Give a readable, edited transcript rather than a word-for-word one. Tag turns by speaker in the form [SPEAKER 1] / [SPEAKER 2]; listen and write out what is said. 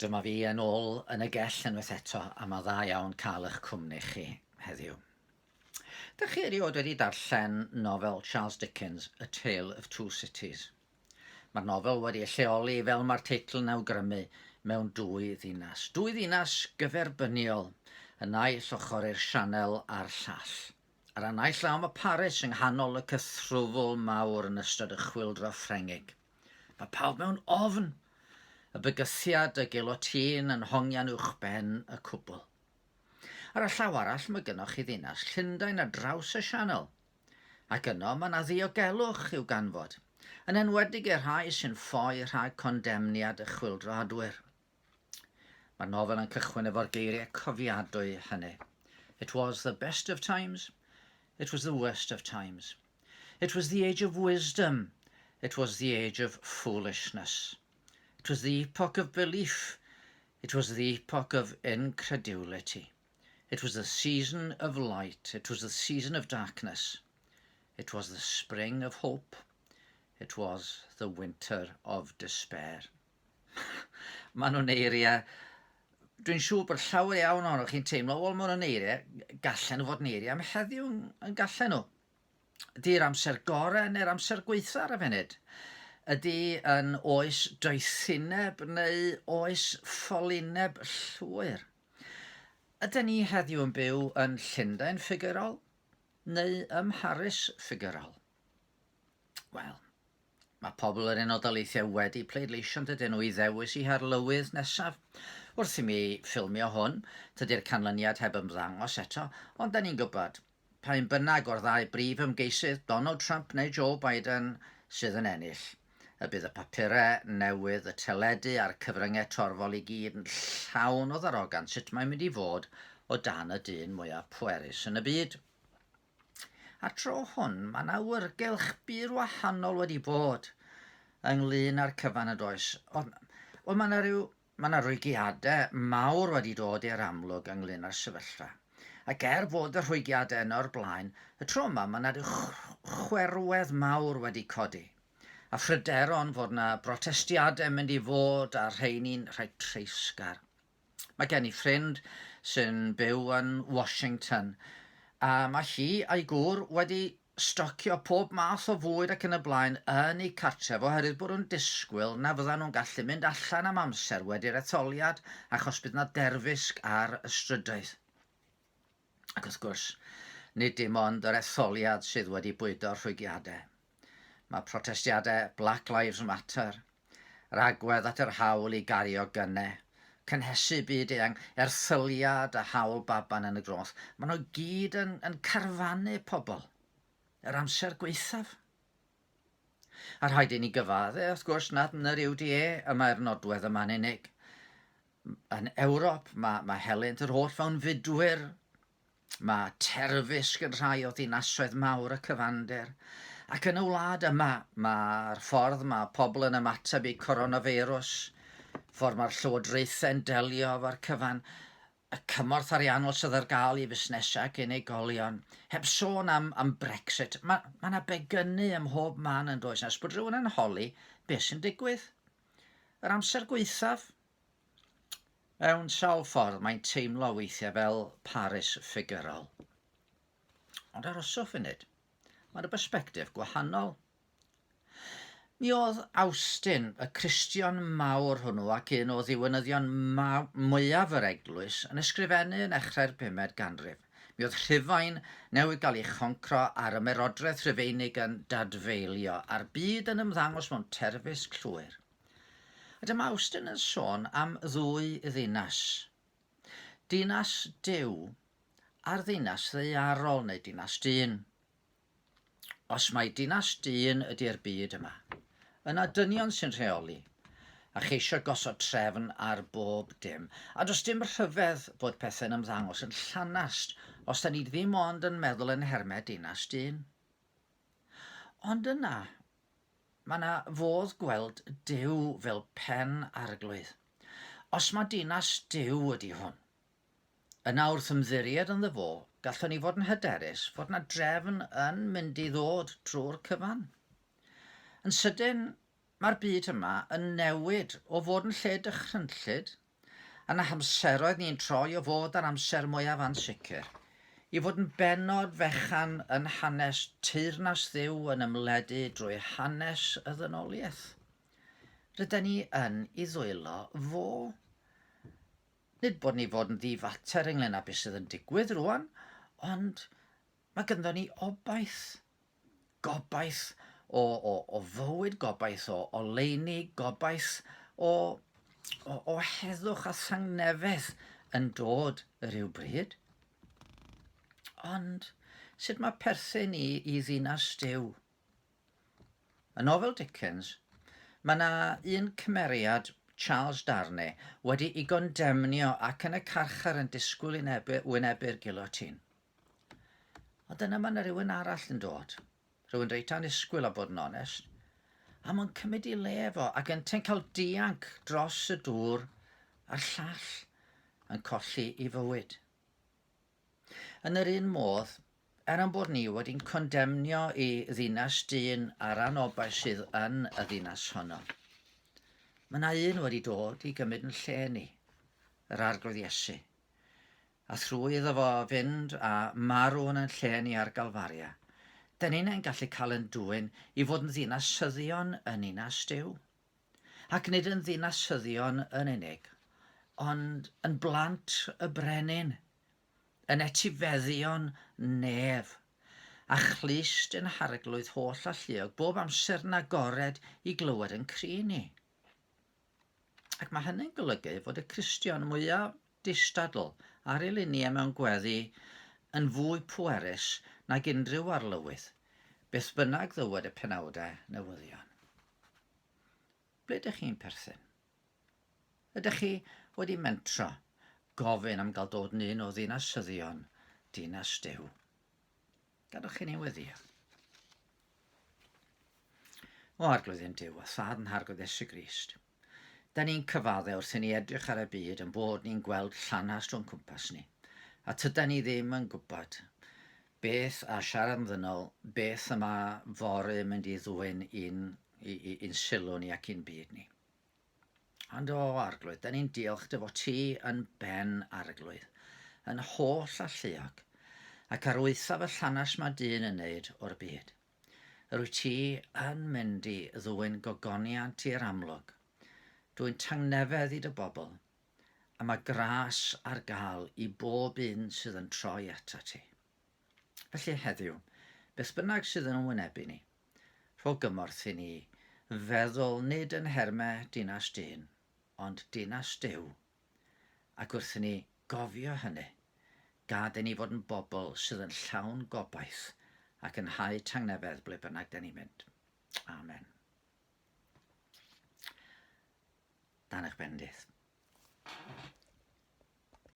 [SPEAKER 1] Dyma fi yn ôl yn y gell unwaith eto, a mae dda iawn cael eich cwmni chi heddiw. Dych chi erioed wedi darllen nofel Charles Dickens, A Tale of Two Cities? Mae'r nofel wedi ei lleoli, fel mae'r teitl yn awgrymu, mewn dwy ddinas. Dwy ddinas gyferbyniol, y naill ochr i'r sianel a'r llall. Ar y naill law mae Paris yng nghanol y cythrwfl mawr yn ystod y Chwyldro Ffrengig. Mae pawb mewn ofn! Y bygythiad, y gilotîn yn hongian uwchben y cwbl. Ar y llaw arall mae gynnoch chi ddinas Llundain ar draws y sianel. Ac yno mae 'na ddiogelwch i'w ganfod, yn enwedig i'r rhai sy'n ffoi rhag condemniad y chwyldroadwyr. Mae'r nofel yn cychwyn efo'r geiriau cofiadwy hynny. It was the best of times, it was the worst of times. It was the age of wisdom, it was the age of foolishness. It was the epoch of belief, it was the epoch of incredulity. It was the season of light, it was the season of darkness. It was the spring of hope, it was the winter of despair. Maen nhw'n eiriau... Dwi'n siŵr bod llawer iawn ohonoch chi'n teimlo, wel, maen nhw'n eiriau, gallen nhw fod yn eiriau am heddiw, yn gallen nhw. Ydy'r amser gorau neu'r amser gweitha ar y funud? Ydy yn oes doethineb neu oes ffolineb llwyr? Ydyn ni heddiw yn byw yn Llundain ffigurol neu ym Mharis ffigurol? Wel, Mae pobl yr Unol Daleithiau wedi pleidleisio yn dydyn nhw i ddewis eu harlywydd nesaf. Wrth i mi ffilmio hwn, tydi'r canlyniad heb ymddangos eto, ond da ni'n gwybod, pa un bynnag o'r ddau brif ymgeisydd, Donald Trump neu Joe Biden, sydd yn ennill, y bydd y papurau newydd, y teledu a'r cyfryngau torfol i gyd yn llawn o ddarogan sut mae'n mynd i fod o dan y dyn mwyaf pwerus yn y byd. A'r tro hwn, mae 'na awyrgylch bur wahanol wedi bod ynglyn â'r cyfan yn does? Ond, wel, mae 'na ryw, mae 'na rwygiadau mawr wedi dod i'r amlwg ynglyn â'r sefyllfa. Ac er bod y rhwygiadau yno o'r blaen, y tro yma mae 'na ryw chwerwedd mawr wedi codi. A phryderon fod 'na brotestiadau yn mynd i fod a rheini'n rhai treisgar. Mae gen i ffrind sy'n byw yn Washington, a mae hi a'i gŵr wedi stocio pob math o fwyd ac yn y blaen yn eu cartref oherwydd bod nhw'n disgwyl na fyddan nhw'n gallu mynd allan am amser wedi'r etholiad achos bydd 'na derfysg ar y strydoedd. Ac wrth gwrs, nid dim ond yr etholiad sydd wedi bwydo'r rhwygiadau. Mae protestiadau Black Lives Matter, yr agwedd at yr hawl i gario gynnau, cynhesu byd eang, erthyliad a hawl baban yn y groth, maen nhw gyd yn, yn carfanu pobl. Yr amser gwaethaf. A rhaid i ni gyfadde, wrth gwrs, nad yn yr UDA y mae'r nodwedd yma'n unig. Yn Ewrop, mae, mae helynt yr holl fewnfudwyr, mae terfysg yn rhai o ddinasoedd mawr y cyfandir, ac yn y wlad yma, mae'r ffordd mae pobl yn ymateb i coronafeirws, ffordd mae'r llywodraethau'n delio efo'r cyfan, y cymorth ariannol sydd ar gael i fusnesau ac unigolion, heb sôn am, am Brexit, mae ma 'na begynnu ym mhob man yn does, nes bod rhywun yn holi beth sy'n digwydd. Yr amser gwaethaf? Mewn sawl ffordd mae'n teimlo weithiau fel Paris ffigurol. Ond arhoswch funud, mae yna bersbectif gwahanol. Mi oedd Awstin, y Cristion mawr hwnnw ac un o ddiwinyddion mwyaf yr eglwys, yn ysgrifennu yn nechrau'r bumed ganrif. Mi oedd Rhufain newydd gael ei choncro a'r ymerodraeth Rhufeinig yn dadfeilio, a'r byd yn ymddangos mewn terfysg llwyr. A dyma Awstin yn sôn am ddwy ddinas. Dinas Duw a'r ddinas ddaearol neu dinas dyn. Os mai dinas dyn ydy'r byd yma, yna dynion sy'n rheoli a cheisio gosod trefn ar bob dim. A does dim rhyfedd bod pethau'n ymddangos yn llanast os da ni ddim ond yn meddwl yn nhermau dinas dyn. Ond yna, Mae 'na fodd gweld Duw fel pen arglwydd. Os mae dinas Duw ydy hwn, yna wrth ymddiried ynddo fo, gallwn ni fod yn hyderus fod 'na drefn yn mynd i ddod drwy'r cyfan. Yn sydyn, mae'r byd yma yn newid o fod yn lle dychrynllyd. A'n hamseroedd ni'n troi o fod ar amser mwyaf ansicr, i fod yn bennod fechan yn hanes teyrnas Dduw yn ymledu drwy hanes y ddynoliaeth. Rydan ni yn i ddwylo fo. Nid bod ni fod yn ddifater ynglyn â beth sydd yn digwydd rwan, ond mae gynddo ni obaith. Gobaith o, o, o fywyd, gobaith o oleuni, gobaith o, o, o heddwch a thangnefedd yn dod rhyw bryd. Ond sut mae perthyn i, i ddinas Duw? Y nofel Dickens, mae yna un cymeriad, Charles Darnay, wedi ei gondemnio ac yn y carchar yn disgwyl i wynebu'r guillotine. Ond yna mae yna rhywun arall yn dod. Rhywun reit annisgwyl a bod yn onest. A mae'n cymryd i le fo ac yntau'n cael dianc dros y dŵr a'r llall yn colli i fywyd. Yn yr un modd, er ein bod ni wedi'n condemnio i ddinas dyn a'r anobaith sydd yn y ddinas honno, mae yna un wedi dod i gymryd yn lle ni, yr Arglwydd Iesu. A thrwy iddo fo fynd a marw yn ein lle ni ar Galfaria, dyn ni'n gallu cael ein dwyn i fod yn ddinasyddion yn ninas Duw. Ac nid yn ddinasyddion yn unig, ond yn blant y brenin, yn etifeddion nef, a chlust yn harglwydd holl alluog bob amser yn agored i glywed yn cri ni. Ac mae hynny'n golygu fod y Cristion mwyaf distadl ar ei luniau mewn gweddi yn fwy pwerus nag unrhyw arlywydd, beth bynnag ddywed y penawdau newyddion. Ble ydych chi'n perthyn? Ydych chi wedi mentro gofyn am gael dod yn un o ddinasyddion dinas Duw? Gadwch i ni weddio. O Arglwydd ein Duw, a Thad yn Harglwydd Iesu Grist, da ni'n cyfadde wrth i ni edrych ar y byd yn bod ni'n gweld llanast o'n cwmpas ni, a tyda ni ddim yn gwybod beth, a siarad yn ddynol, beth y mae fory yn mynd i ddwyn i'n, i'n sylw ni ac i'n byd ni. Ond o, Arglwydd, da ni'n diolch dy fod ti yn ben Arglwydd, yn holl alluog, ac ar waethaf y llanast mae dyn yn neud o'r byd. Yr wyt ti yn mynd i ddwyn gogoniant i'r amlwg. Dwyn tangnefedd i dy bobl, a mae gras ar gael i bob un sydd yn troi atat ti. Felly heddiw, beth bynnag sydd yn wynebu ni, Rho gymorth i ni feddwl nid yn nhermau dinas dyn, ond dinas Duw, ac wrth i ni gofio hynny, gad i ni fod yn bobl sydd yn llawn gobaith ac yn hau tangnefedd ble bynnag da ni'n mynd. Amen. Dan eich bendith.